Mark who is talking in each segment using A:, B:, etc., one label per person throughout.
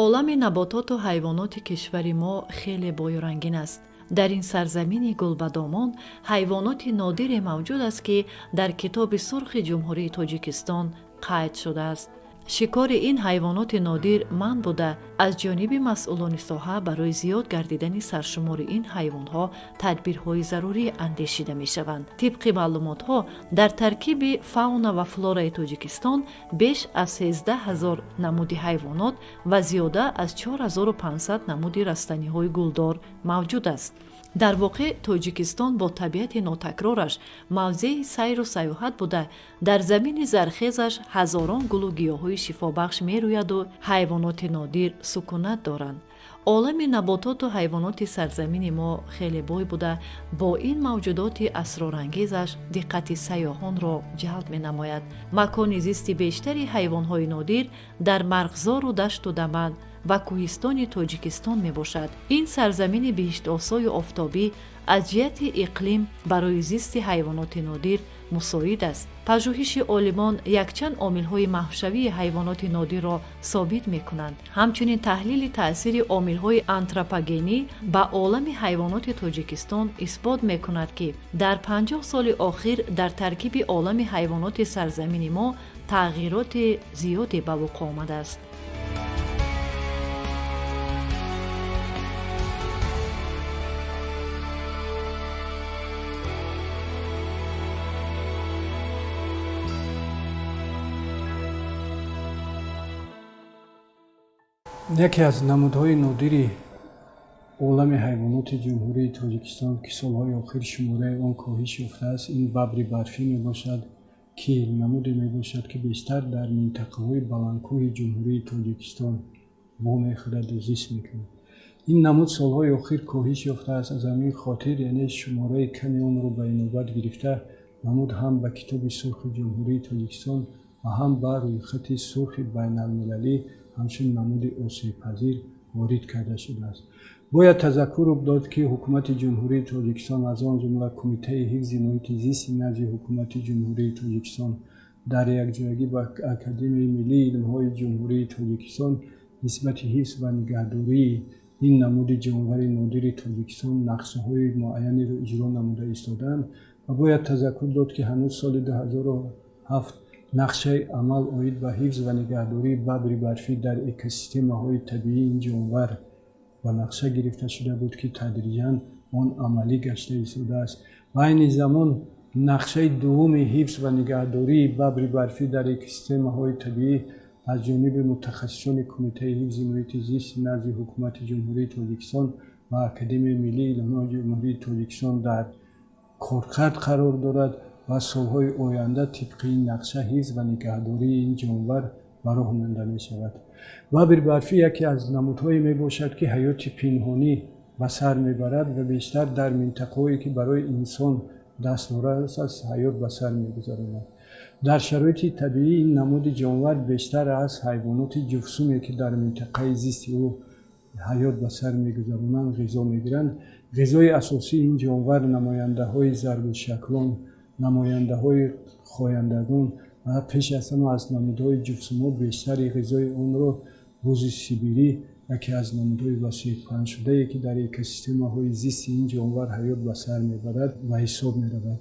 A: Олами набототу ҳайвоноти кишвари мо хеле бою рангин аст. Дар ин сарзамини гулбадомон ҳайвоноти нодире мавҷуд аст, ки дар Китоби сурхи Ҷумҳурии Тоҷикистон қайд шудааст. Шикори ин ҳайвоноти нодир манъ буда, аз ҷониби масъулони соҳа барои зиёд гардидани саршумори ин ҳайвонҳо тадбирҳои зарурӣ андешида мешаванд. Тибқи маълумотҳо, дар таркиби фауна ва флораи Тоҷикистон беш аз 13 000 намуди ҳайвонот ва зиёда аз 4500 намуди растаниҳои гулдор мавҷуд аст. Дар воқеъ, Тоҷикистон бо табиати нотакрораш мавзеи сайру сайёҳат буда, дар замини зархезаш ҳазорон гулу гиёҳҳои шифобахш мерӯяду ҳайвоноти нодир сукунат доранд. Олами набототу ҳайвоноти сарзамини мо хеле бой буда, бо ин мавҷудоти асрорангезаш диққати сайёҳонро ҷалб менамояд. Макони зисти бештари ҳайвонҳои нодир дар марғзору дашту даман ва кӯҳистони Тоҷикистон мебошад. Ин сарзамини биҳиштосою офтобӣ аз ҷиҳати иқлим барои зисти ҳайвоноти нодир мусоид аст. Пажӯҳиши олимон якчанд омилҳои маҳвшавии ҳайвоноти нодирро собит мекунанд. Ҳамчунин, таҳлили таъсири омилҳои антропогенӣ ба олами ҳайвоноти Тоҷикистон исбот мекунад, ки дар 50 соли охир дар таркиби олами ҳайвоноти сарзамини мо тағйироти зиёде ба вуқӯъ омадааст.
B: Яке аз намудҳои нодири олами ҳайвоноти Ҷумҳурии Тоҷикистон, ки солҳои охир шумораи он коҳиш ёфтааст, ин бабри барфӣ мебошад, ки намуде мебошад, ки бештар дар минтақаҳои баландкӯҳи Ҷумҳурии Тоҷикистон вомехӯраду зист мекунад. Ин намуд солҳои охир коҳиш ёфтааст. Аз ҳамин хотир, яъне шумораи ками онро ба инобат гирифта, намуд ҳам ба Китоби сурхи Ҷумҳурии Тоҷикистон ва ҳам ба рӯйхати сурхи байналмилалӣ ҳамчун намуди осебпазир ворид карда шудааст. Бояд тазаккур дод, ки Ҳукумати Ҷумҳурии Тоҷикистон, аз он ҷумла Кумитаи ҳифзи муҳити зисти назди Ҳукумати Ҷумҳурии Тоҷикистон, дар якҷоягӣ ба Академияи миллии илмҳои Ҷумҳурии Тоҷикистон нисбати ҳифз ва нигаҳдории ин намуди ҷонвари нодири Тоҷикистон нақшаҳои муайянеро иҷро намуда истодаанд. Ва бояд тазаккур дод, ки ҳанӯз соли 2007 нақшаи амал оид ба ҳифз ва нигаҳдории бабри барфӣ дар экосистемаҳои табиии ин ҷонвар ба нақша гирифта шуда буд, ки тадриҷан он амалӣ гашта истодааст. Ва айни замон нақшаи дуввуми ҳифз ва нигаҳдории бабри барфӣ дар экосистемаҳои табиӣ аз ҷониби мутахассисони Кумитаи ҳифзи муҳити зисти назди Ҳукумати Ҷумҳурии Тоҷикистон ва Академияи миллии илмҳои Ҷумҳурии Тоҷикистон дар коркард қарор дорад ва солҳои оянда тибқи ин нақша ҳифз ва нигаҳдории ин ҷонвар ба роҳ монда мешавад. Бабри барфӣ яке аз намудҳое мебошад, ки ҳаёти пинҳонӣ ба сар мебарад ва бештар дар минтақаҳое, ки барои инсон дастнорас аст, ҳаёт ба сар мегузаронад. Дар шароити табиӣ ин намуди ҷонвар бештар аз ҳайвоноти ҷуфсуме, ки дар минтақаи зисти ӯ ҳаёт ба сар мегузаронанд, ғизо мегиранд. Ғизои асосии ин ҷонвар намояндаҳои заргӯшшаклон, намояндаҳои хояндагон ва пеш аз ҳама аз намудҳои ҷуфсумҳо. Бештари ғизои онро бузи сибирӣ, яке аз намудҳои васеъпаҳншудае, ки дар экосистемаҳои зисти ин ҷонвар ҳаёт ба сар мебарад, ба ҳисоб меравад.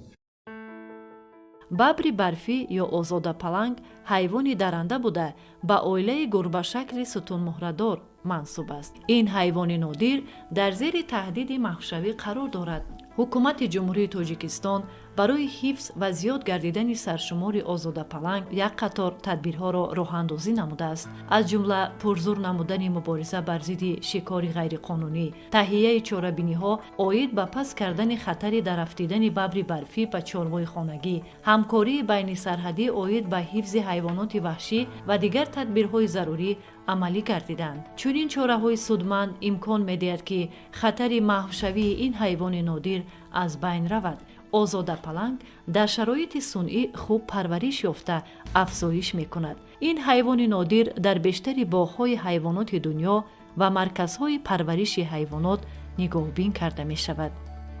A: Бабри барфӣ ё озодапаланг ҳайвони даранда буда, ба оилаи гурбашакли сутунмуҳрадор мансуб аст. Ин ҳайвони нодир дар зери таҳдиди маҳвшавӣ қарор дорад. Ҳукумати Ҷумҳурии Тоҷикистон барои ҳифз ва зиёд гардидани саршумори озодапаланг як қатор тадбирҳоро роҳандозӣ намудааст, аз ҷумла пурзур намудани мубориза бар зидди шикори ғайриқонунӣ, таҳияи чорабиниҳо оид ба паст кардани хатари дарафтидани бабри барфӣ ба чорвои хонагӣ, ҳамкории байнисарҳадӣ оид ба ҳифзи ҳайвоноти ваҳшӣ ва дигар тадбирҳои зарурӣ амалӣ гардиданд. Чунин чораҳои судманд имкон медиҳад, ки хатари маҳвшавии ин ҳайвони нодир аз байн равад. Озодапаланг дар шароити сунъӣ хуб парвариш ёфта, афзоиш мекунад. Ин ҳайвони нодир дар бештари боғҳои ҳайвоноти дунё ва марказҳои парвариши ҳайвонот нигоҳбин карда мешавад.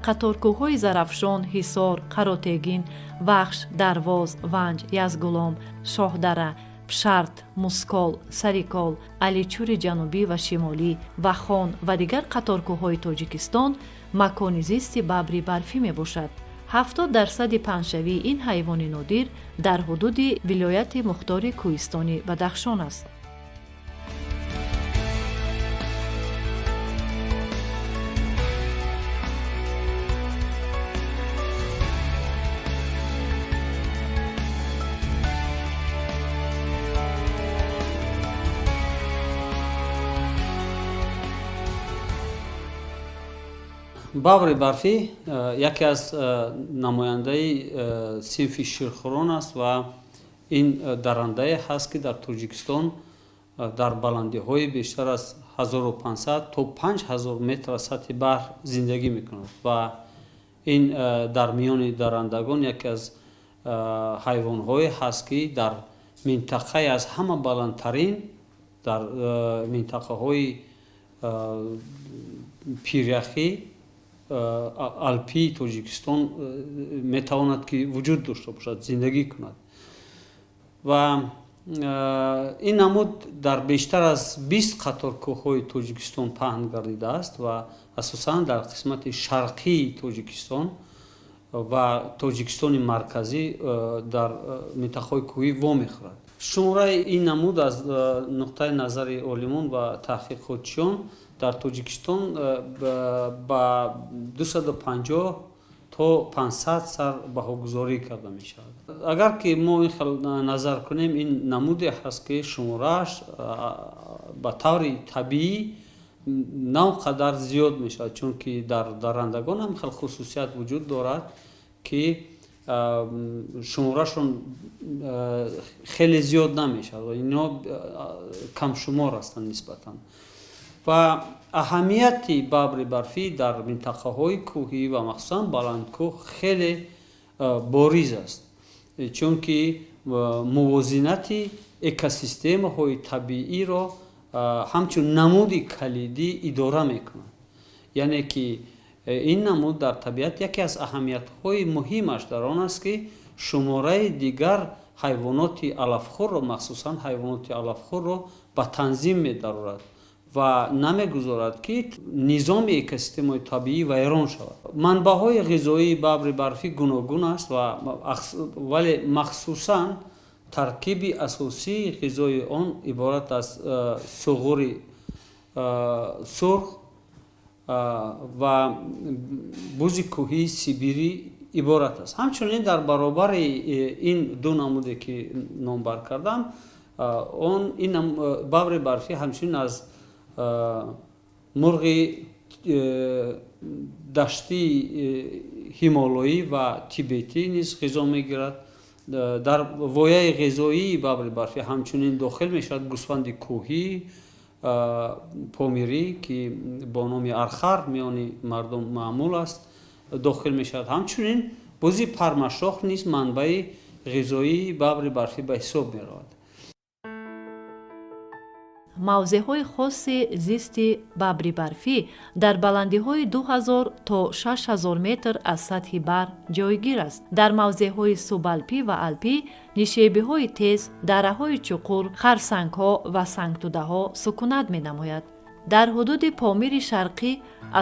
A: Қаторкӯҳҳои Зарафшон, Ҳисор, Қаротегин, Вахш, Дарвоз, Ванҷ, Язгулом, Шоҳдара, Пшарт, Мускол, Сарикол, Аличури ҷанубӣ ва шимолӣ, Вахон ва дигар қаторкӯҳҳои Тоҷикистон макони зисти бабри барфӣ мебошад. 70% паҳншавии ин ҳайвони нодир дар ҳудуди вилояти мухтори кӯҳистони Бадахшон аст.
C: Бабри барфӣ яке аз намояндаи синфи ширхӯрон аст ва ин дарандае ҳаст, ки дар Тоҷикистон дар баландиҳои бештар аз 1500 то 5000 метр аз сатҳи баҳр зиндагӣ мекунад ва ин дар миёни дарандагон яке аз ҳайвонҳое ҳаст, ки дар минтақаи аз ҳама баландтарин дар минтақаҳои пиряхӣ алпии Тоҷикистон метавонад ки вуҷуд дошта бошад, зиндагӣ кунад. Ва ин намуд дар бештар аз 20 қатор кӯҳҳои Тоҷикистон паҳн гардидааст ва асосан дар қисмати шарқии Тоҷикистон ва Тоҷикистони марказӣ дар минтақаҳои кӯҳӣ вомехӯрад. Шумораи ин намуд аз нуқтаи назари олимон ва таҳқиқотчиён дар Тоҷикистон ба 250 то 500 сар баҳогузорӣ карда мешавад. Агар ки мо ин хел назар кунем, ин намуде ҳаст, ки шуморааш ба таври табиӣ на он қадар зиёд мешавад, чунки дар дарандагон ҳам хел хусусият вуҷуд дорад, ки шуморашон хеле зиёд намешавад ва ино камшумор ҳастанд нисбатан. Ва аҳамияти бабри барфӣ дар минтақаҳои кӯҳӣ ва махсусан баландкӯҳ хеле бориз аст, чунки мувозинати экосистемаҳои табииро ҳамчун намуди калидӣ идора мекунад. Яъне ки ин намуд дар табиат яке аз аҳамиятҳои муҳимаш дар он аст, ки шумораи дигар ҳайвоноти алафхӯрро, махсусан ҳайвоноти алафхӯрро ба танзим медарорад ва намегузорад, ки низоми экосистемаи табиӣ вайрон шавад. Манбаъҳои ғизоии бабри барфӣ гуногун аст, вале махсусан таркиби асосии ғизои он иборат аз суғури сурх ва бузи кӯҳии сибирӣ иборат аст. Ҳамчунин дар баробари ин ду намуде, ки номбар кардам, он ин бабри барфӣ ҳамчунин аз мурғи даштии ҳимолоӣ ва тибетӣ низ ғизо мегирад. Дар вояи ғизоии бабри барфӣ ҳамчунин дохил мешавад гӯсфанди кӯҳӣ помирӣ, ки бо номи архар миёни мардум маъмул аст, дохил мешавад. Ҳамчунин бузи пармашох низ манбаи ғизоии бабри барфӣ ба ҳисоб меравад.
A: Мавзеъҳои хоси зисти бабри барфӣ дар баландиҳои 2000 то 6000 метр аз сатҳи баҳр ҷойгир аст. Дар мавзеъҳои субалпӣ ва алпӣ нишебиҳои тез, дараҳои чуқур, харсангҳо ва сангтудаҳо сукунат менамояд. Дар ҳудуди Помири Шарқӣ,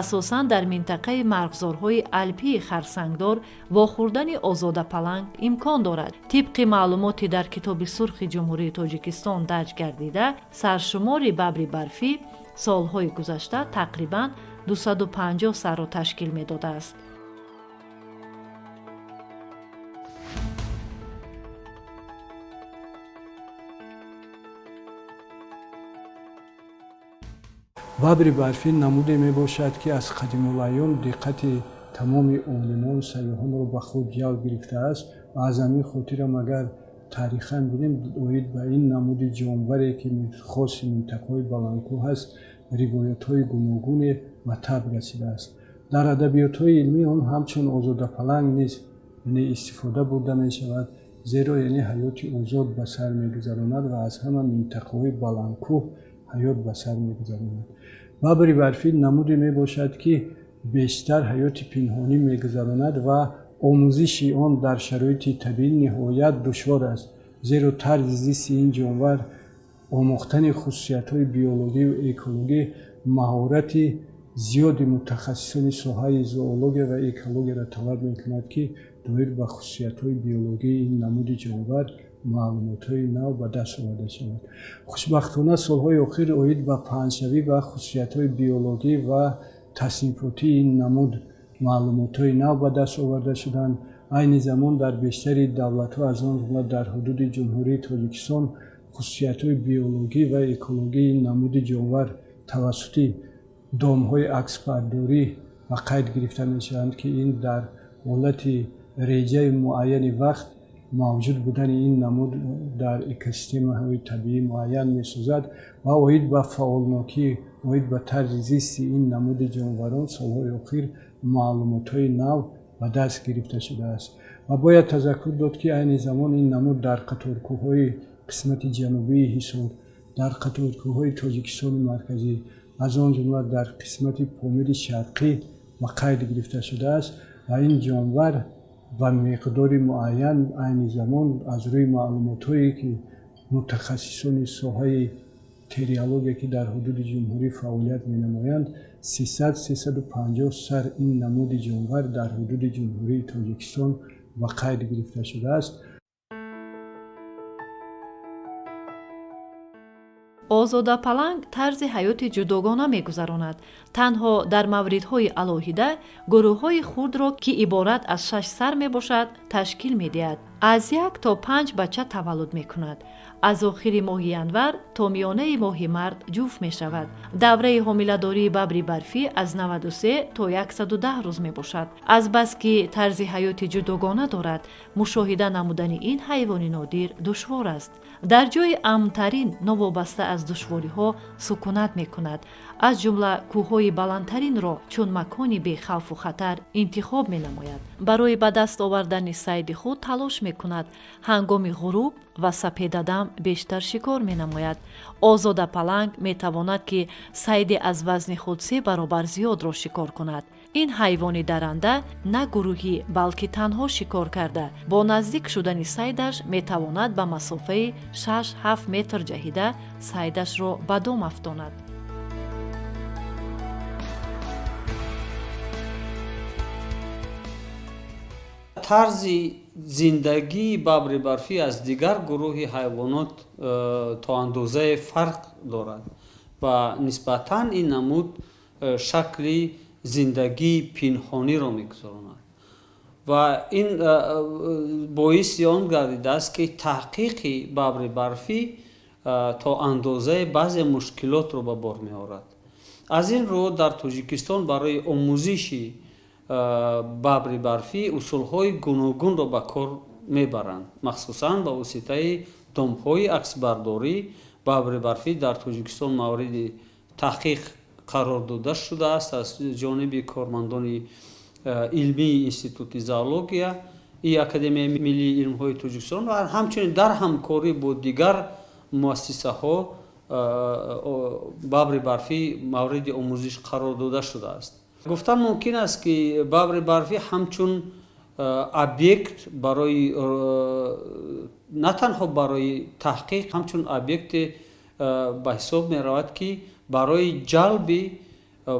A: асосан дар минтақаи марғзорҳои алпии харсангдор, вохӯрдани озодапаланг имкон дорад. Тибқи маълумоти дар Китоби сурхи Ҷумҳурии Тоҷикистон дарҷ гардида, саршумори бабри барфӣ солҳои гузашта тақрибан 250 сарро ташкил медодааст.
B: Бабри барфӣ намуде мебошад, ки аз қадимулайём диққати тамоми олимон, сайёҳонро ба худ ҷалб гирифтааст ва аз ҳамин хотирам агар таърихан бинем, оид ба ин намуди ҷонваре, ки хоси минтақаҳои баландкӯҳ аст, ривоятҳои гуногуне ба таб расидааст. Дар адабиётҳои илмӣ он ҳамчун озодапаланг низ яъне истифода бурда мешавад, зеро яъне ҳаёти озод ба сар мегузаронад ва аз ҳама минтақаҳои баландкӯҳ ҳаёт ба сар мегузаронад. Бабри барфӣ намуде мебошад, ки бештар ҳаёти пинҳонӣ мегузаронад ва омӯзиши он дар шароити табиӣ ниҳоят душвор аст, Зеро тарзи зисти ин ҷонвар, омӯхтани хусусиятҳои биологию экологӣ маҳорати зиёди мутахассисони соҳаи зоология ва экологияро талаб мекунад, ки доир ба хусусиятҳои биологии ин намуди ҷонвар маълумотҳои нав ба даст оварда шавад. Хушбахтона, солҳои охир оид ба паҳншавӣ ва хусусиятҳои биологӣ ва таснифотии ин намуд маълумотҳои нав ба даст оварда шуданд. Айни замон дар бештари давлатҳо, аз он ҷумла дар ҳудуди Ҷумҳурии Тоҷикистон, хусусиятҳои биологӣ ва экологии ин намуди ҷонвар тавассути домҳои аксбардорӣ ба қайд гирифта мешаванд, ки ин дар ҳолати реҷаи муайяни вақт мавҷуд будани ин намуд дар экосистемаҳои табиӣ муайян месозад ва оид ба фаъолнокӣ, оид ба тарзи зисти ин намуди ҷонварон солҳои охир маълумотҳои нав ба даст гирифта шудааст. Ва бояд тазаккур дод, ки айни замон ин намуд дар қаторкӯҳҳои қисмати ҷанубии Ҳисор, дар қаторкӯҳҳои Тоҷикистони марказӣ, аз он ҷумла дар қисмати Помири Шарқӣ ба қайд гирифта шудааст ва ин ҷонвар ба миқдори муайян айни замон аз рӯи маълумотҳое, ки мутахассисони соҳаи териология, ки дар ҳудуди ҷумҳурӣ фаъолият менамоянд, 300-350 сар ин намуди ҷонвар дар ҳудуди Ҷумҳурии Тоҷикистон ба қайд гирифта шудааст.
A: Озодапаланг тарзи ҳаёти ҷудогона мегузаронад. Танҳо дар мавридҳои алоҳида гурӯҳҳои хурдро, ки иборат аз 6 сар мебошад, ташкил медиҳад. Аз 1 то 5 бача таваллуд мекунад. Аз охири моҳи январ то миёнаи моҳи март ҷуфт мешавад. Давраи ҳомиладории бабри барфӣ аз 93 то 110 рӯз мебошад. Азбаски тарзи ҳаёти ҷудогона дорад, мушоҳида намудани ин ҳайвони нодир душвор аст. Дар ҷои амнтарин новобаста аз душвориҳо сукунат мекунад. Аз ҷумла кӯҳҳои баландтаринро чун макони бехавфу хатар интихоб менамояд. Барои ба даст овардани сайди худ талош мекунад. Ҳангоми ғуруб ва сапедадам бештар шикор менамояд. Озодапаланг метавонад, ки сайде аз вазни худ 3 баробар зиёдро шикор кунад. Ин ҳайвони даранда на гурӯҳӣ, балки танҳо шикор карда, бо наздик шудани сайдаш метавонад ба масофаи 6-7 метр ҷаҳида сайдашро ба дом афтонад.
C: Тарзи зиндагии бабри барфӣ аз дигар гурӯҳи ҳайвонот то андозае фарқ дорад ва нисбатан ин намуд шакли зиндагии пинҳониро мегузаронад ва ин боиси он гардидааст, ки таҳқиқи бабри барфӣ то андозаи баъзе мушкилотро ба бор меорад. Аз ин рӯ дар Тоҷикистон барои омӯзиши бабри барфӣ усулҳои гуногунро ба кор мебаранд, махсусан ба воситаи домҳои аксбардорӣ. Бабри барфӣ дар Тоҷикистон мавриди таҳқиқ қарор дода шудааст аз ҷониби кормандони илмии Институти зоология и Академияи миллии илмҳои Тоҷикистон ва ҳамчунин дар ҳамкорӣ бо дигар муассисаҳо бабри барфӣ мавриди омӯзиш қарор дода шудааст. Гуфтан мумкин аст, ки бабри барфӣ ҳамчун объект барои на танҳо барои таҳқиқ, ҳамчун объекте ба ҳисоб меравад, ки барои ҷалби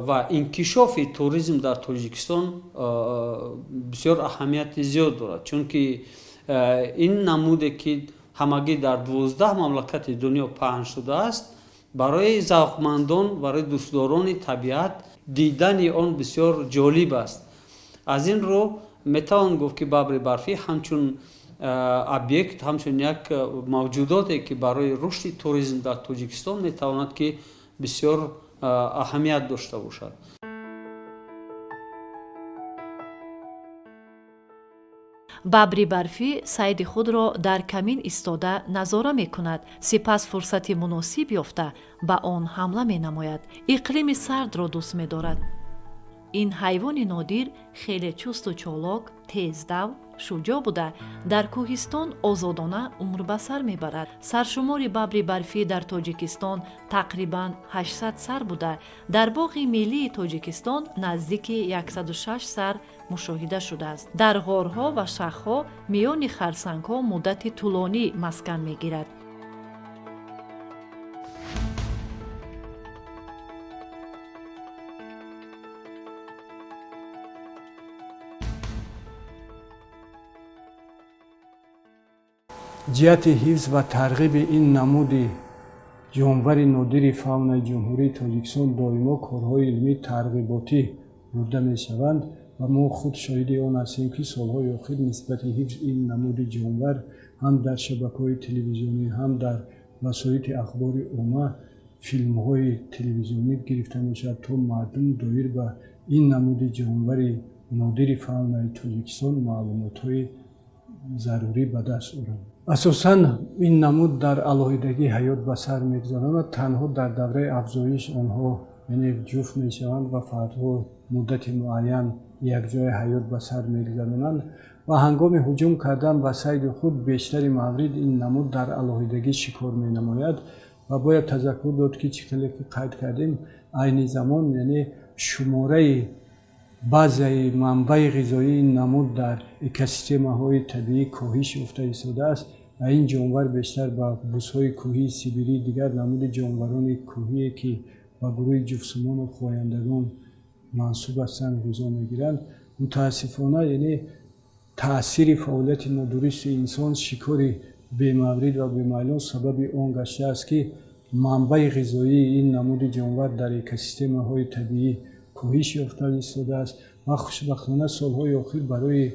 C: ва инкишофи туризм дар Тоҷикистон бисёр аҳамияти зиёд дорад, чунки ин намуде, ки ҳамагӣ дар 12 мамлакати дунё паҳн шудааст, барои завқмандон, барои дӯстдорони табиат дидани он бисёр ҷолиб аст. Аз ин рӯ метавон гуфт, ки бабри барфӣ ҳамчун объект, ҳамчун як мавҷудоте, ки барои рушди туризм дар Тоҷикистон метавонад, ки бисёр аҳамият дошта бошад.
A: Бабри барфӣ сайди худро дар камин истода назора мекунад, сипас фурсати муносиб ёфта ба он ҳамла менамояд. Иқлими сардро дӯст медорад. Ин ҳайвони нодир хеле чусту чолок, тездав, шуҷоъ буда, дар кӯҳистон озодона умр ба сар мебарад. Саршумори бабри барфӣ дар Тоҷикистон тақрибан 800 сар буда, дар боғи миллии Тоҷикистон наздики 106 сар мушоҳида шудааст. Дар ғорҳо ва шахҳо миёни харсангҳо муддати тӯлонӣ маскан мегирад.
B: Ҷиҳати ҳифз ва тарғиби ин намуди ҷонвари нодири фаунаи Ҷумҳурии Тоҷикистон доимо корҳои илмии тарғиботӣ бурда мешаванд ва мо худ шоҳиди он ҳастем, ки солҳои охир нисбати ҳифзи ин намуди ҷонвар ҳам дар шабакаҳои телевизионӣ, ҳам дар васоити ахбори омма филмҳои телевизионӣ гирифта мешавад, то мардум доир ба ин намуди ҷонвари нодири фаунаи Тоҷикистон маълумотҳои зарурӣ ба даст оранд. Асосан ин намуд дар алоҳидагӣ ҳаёт ба сар мегузаронад. Танҳо дар давраи афзоиш онҳо, яъне ҷуфт мешаванд ва фардҳо муддати муайян якҷоя ҳаёт ба сар мегузаронанд ва ҳангоми ҳуҷум кардан ба сайди худ бештари маврид ин намуд дар алоҳидагӣ шикор менамояд. Ва бояд тазаккур дод, ки чӣ хеле ки қайд кардем, айни замон, яъне шумораи баъзеи манбаи ғизоии ин намуд дар экосистемаҳои табиӣ коҳиш ёфта истодааст ва ин ҷонвар бештар ба бузҳои кӯҳии Сибирӣ, дигар намуди ҷонварони кӯҳие, ки ба гурӯҳи ҷуфтсумону хояндагон мансуб ҳастанд, ғизо мегиранд. Мутаассифона, яъне таъсири фаъолияти нодурусти инсон, шикори бемаврид ва бемайлон сабаби он гаштааст, ки манбаи ғизоии ин намуди ҷонвар дар экосистемаҳои табиӣ коҳиш ёфта истодааст ва хушбахтона солҳои охир барои,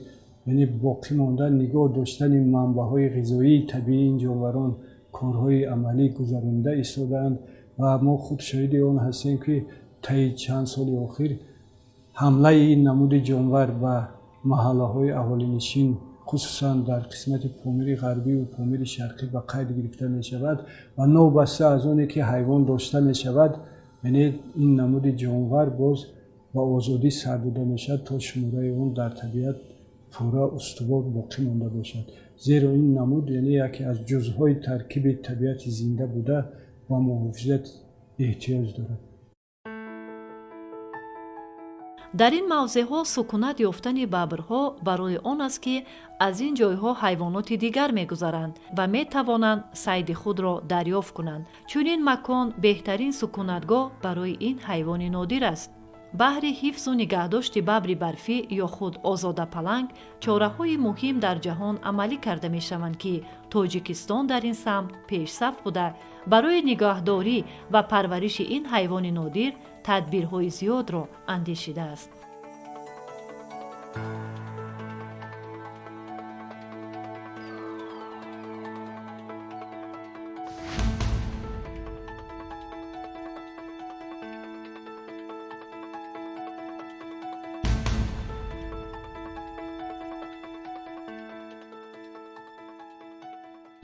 B: яъне боқӣ мондан, нигоҳ доштани манбаъҳои ғизоии табиии ин ҷонварон корҳои амалӣ гузаронида истодаанд ва мо худ шоҳиди он ҳастем, ки таи чанд соли охир ҳамлаи ин намуди ҷонвар ба маҳаллаҳои аҳолинишин, хусусан дар қисмати Помири Ғарбиву Помири Шарқӣ ба қайд гирифта мешавад ва новобаста аз оне ки ҳайвон дошта мешавад, яъне ин намуди ҷонвар боз ба озодӣ сар дода мешавад, то шумораи он дар табиат пурра устувор боқӣ монда бошад. Зеро ин намуд, яъне яке аз ҷузъҳои таркиби табиати зинда буда ба муҳофизат эҳтиёҷ дорад.
A: Дар ин мавзеъҳо сукунат ёфтани бабрҳо барои он аст, ки аз ин ҷойҳо ҳайвоноти дигар мегузаранд ва метавонанд сайди худро дарёфт кунанд. Чунин макон беҳтарин сукунатгоҳ барои ин ҳайвони нодир аст. Баҳри ҳифзу нигаҳдошти бабри барфӣ ё худ озодапаланг чораҳои муҳим дар ҷаҳон амалӣ карда мешаванд, ки Тоҷикистон дар ин самт пешсаф буда, барои нигаҳдорӣ ва парвариши ин ҳайвони нодир тадбирҳои зиёдро андешидааст.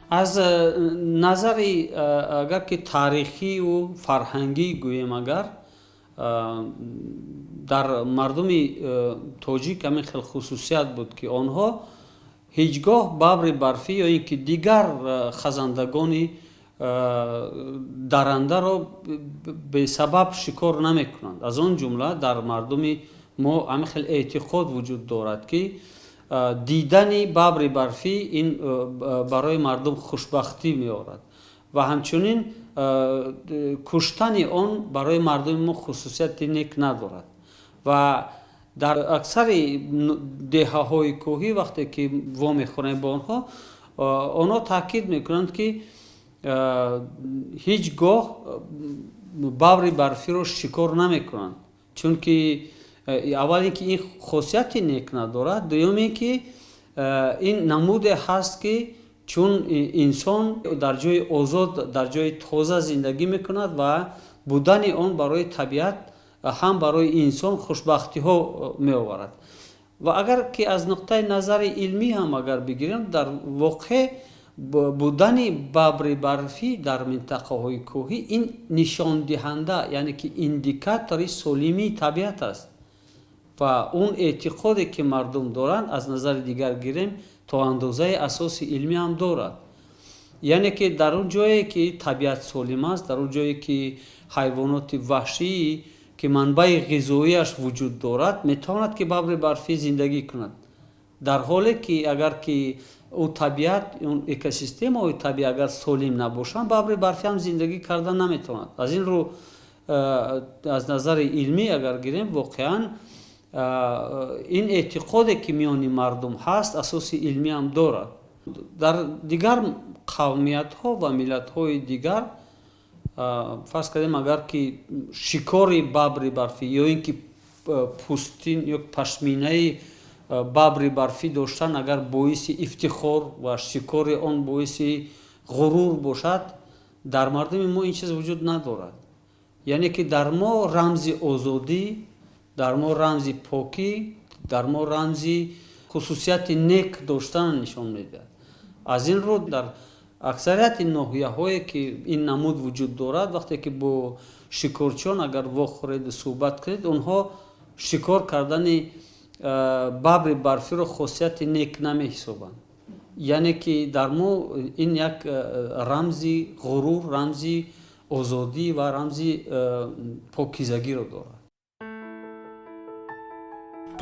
C: Аз назари агар ки таърихию фарҳангӣ гӯем, агар дар мардуми тоҷик ҳамин хел хусусият буд, ки онҳо ҳеҷ гоҳ бабри барфӣ ё ин ки дигар хазандагони дарандаро бесабаб шикор намекунанд. Аз он ҷумла дар мардуми мо ҳамин хел эътиқод вуҷуд дорад, ки дидани бабри барфӣ ин барои мардум хушбахтӣ меорад ва ҳамчунин куштани он барои мардуми мо хусусияти нек надорад. Ва дар аксари деҳаҳои кӯҳӣ вақте ки вомехӯрем бо онҳо, онҳо таъкид мекунанд, ки ҳеҷ гоҳ бабри барфиро шикор намекунанд, чунки аввал ин ки ин хосияти нек надорад, дуюм ин ки ин намуде ҳаст, ки чун инсон дар ҷои озод, дар ҷои тоза зиндагӣ мекунад ва будани он барои табиат ҳам барои инсон хушбахтиҳо меоварад. Ва агар ки аз нуқтаи назари илмӣ ҳам агар бигирем, дар воқеъ будани бабри барфӣ дар минтақаҳои кӯҳӣ ин нишондиҳанда, яъне ки индикатори солимии табиат аст. Ва он эътиқоде ки мардум доранд, аз назари дигар гирем, то андозаи асоси илмӣ ҳам дорад. Яъне ки дар он ҷое ки табиат солим аст, дар он ҷое ки ҳайвоноти ваҳшӣ Ки манбаи ғизоияш вуҷуд дорад, метавонад, ки бабри барфӣ зиндагӣ кунад, дар ҳоле ки агар ки ӯ табиат, экосистемаҳои табиӣ агар солим набошанд, бабри барфӣ ҳам зиндагӣ карда наметавонад. Аз ин рӯ, аз назари илмӣ агар гирем, воқеан ин эътиқоде, ки миёни мардум ҳаст, асоси илмӣ ҳам дорад. Дар дигар қавмиятҳо ва миллатҳои дигар, фарз кардем, агар ки шикори бабри барфӣ ё ин ки пӯстин ё пашминаи бабри барфӣ доштан агар боиси ифтихор ва шикори он боиси ғурур бошад, дар мардуми мо ин чиз вуҷуд надорад. Яъне ки дар мо рамзи озодӣ, дар мо рамзи покӣ, дар мо рамзи хусусияти нек доштан нишон медиҳад. Аз ин рӯ, дар аксарияти ноҳияҳое, ки ин намуд вуҷуд дорад, вақте ки бо шикорчиён агар вохӯреду суҳбат кунед, онҳо шикор кардани бабри барфиро хосияти нек намеҳисобанд. Яъне ки дар мо ин як рамзи ғурур, рамзи озодӣ ва рамзи покизагиро дорад.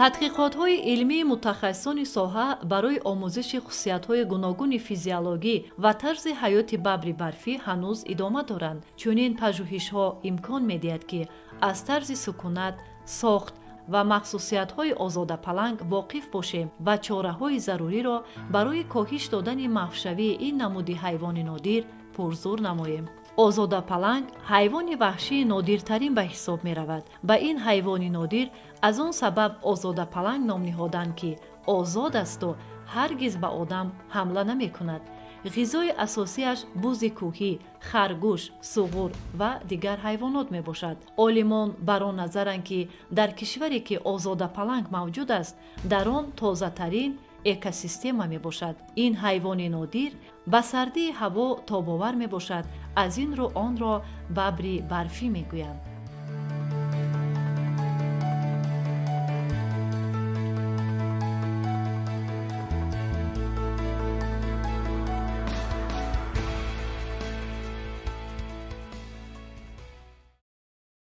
A: Тадқиқотҳои илмии мутахассисони соҳа барои омӯзиши хусусиятҳои гуногуни физиологӣ ва тарзи ҳаёти бабри барфӣ ҳанӯз идома доранд. Чунин пажӯҳишҳо имкон медиҳад, ки аз тарзи сукунат, сохт ва махсусиятҳои озодапаланг воқиф бошем ва чораҳои заруриро барои коҳиш додани маҳвшавии ин намуди ҳайвони нодир пурзур намоем. Озодапаланг ҳайвони ваҳшии нодиртарин ба ҳисоб меравад. Ба ин ҳайвони нодир аз он сабаб озодапаланг ном ниҳоданд, ки озод асту ҳаргиз ба одам ҳамла намекунад. Ғизои асосиаш бузи кӯҳӣ, харгӯш, суғур ва дигар ҳайвонот мебошад. Олимон бар он назаранд, ки дар кишваре, ки озодапаланг мавҷуд аст, дар он тозатарин экосистема мебошад. Ин ҳайвони нодир ба сардии ҳаво тобовар мебошад. Аз ин рӯ онро бабри барфӣ мегӯянд.